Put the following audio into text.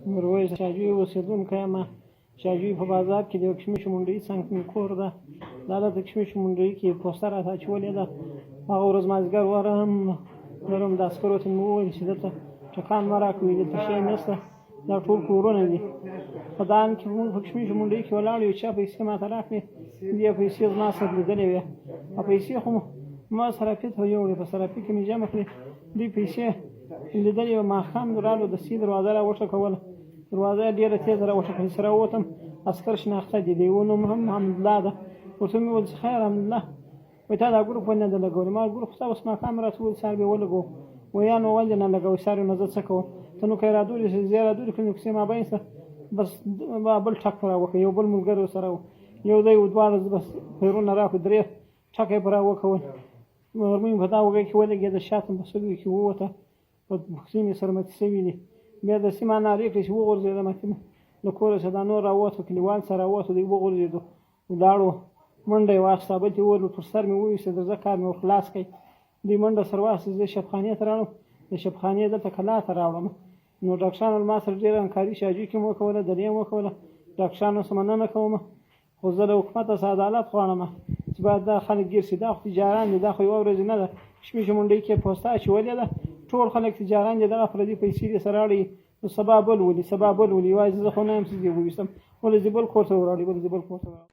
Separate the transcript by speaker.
Speaker 1: میرویس شاجوی اوسېدونکی یم. شاجوی په بازار کې د یو کشمش منډوي څنګ کې مې کور ده. دا د کشمش منډوي کې پوسته راته اچولې ده. هغه ورځ مازدیګر ورم لرم، د عسکرو ته مې وویل چې دلته ټکان مه راکوئ، دلته شی نشته، دا ټول کورونه دي. په دا کې موږ په کشمش منډوي کې ولاړ یو، چا پیسې ماته راکړې، دې پیسې زما سره لیدلې وې او پیسې خو ما صرافي ته یوړې، په صرافي کې مې جمع کړې. دوی پیسې لیدلې وې. ماښام رالو، د سی دروازه را وټکوله، دروازه یې ډېره تېزه را وټکوله. چې راووتم، عسکر شناخته دي، د یوه نوم هم حمدالله ده. ورته مې وویل چې خیر حمدالله، وایي تا دا ګروپ ولې نه ده لګولی؟ ما ګروپ خو تا اوس ماښام راته وویل سهار به یې ولګوو. وایي یا نو ولې نه لګوې سهار؟ نو زه څه کوم؟ ته نو که یې رادورې شې، زه یې رادورې کړم، کوڅې مابین شه، بس بل ټک پر راوکړه. یو بل ملګری ورسره و، یو دی و، دواړه بس پیرونه راکړو، درې ټکه یې پر راوکول. مرمۍ په دا اوږه کې ولګېده، شاته په سږو کې ووته، په پښې مې سرمتې شوې دي. بیا داسې ما نارې کړې چې وغورځېدم، له کوره چې دا نور راووتو، کلیوال سره راووتو، دوی وغورځېدو، ولاړو، منډه یې واخیسته، بل ته وویل پر سر مې وویسته، درځه کار مې ورخلاص کړئ. دوی منډه سره واخیسته، زه شفخانې ته راوړم، د شفخانې دلته کلا ته راوړم. نو ډاکټرانو له ما سره ډېره همکاري شاجوی کې مو وکوله، دلې مو وکوله، ډاکټرانو څخه مننه کوم. خو زه له حکومته څخه عدالت غواړم چې باید دا خلک ګیر شي. دا خو تجاران دي، دا خو یوه ورځ نه ده. کشمش منډۍ کې پوسته اچولې ده، ټول خلک تجاران دي، دغه پردي پیسې دې سره اړوي، نو سبا بل ولي، سبا بل ولي. یوازې زه خو نه یم چې زه یې وویستم، ولې زه بل کور ته وراړي، بل زه بل کور ته وراړي.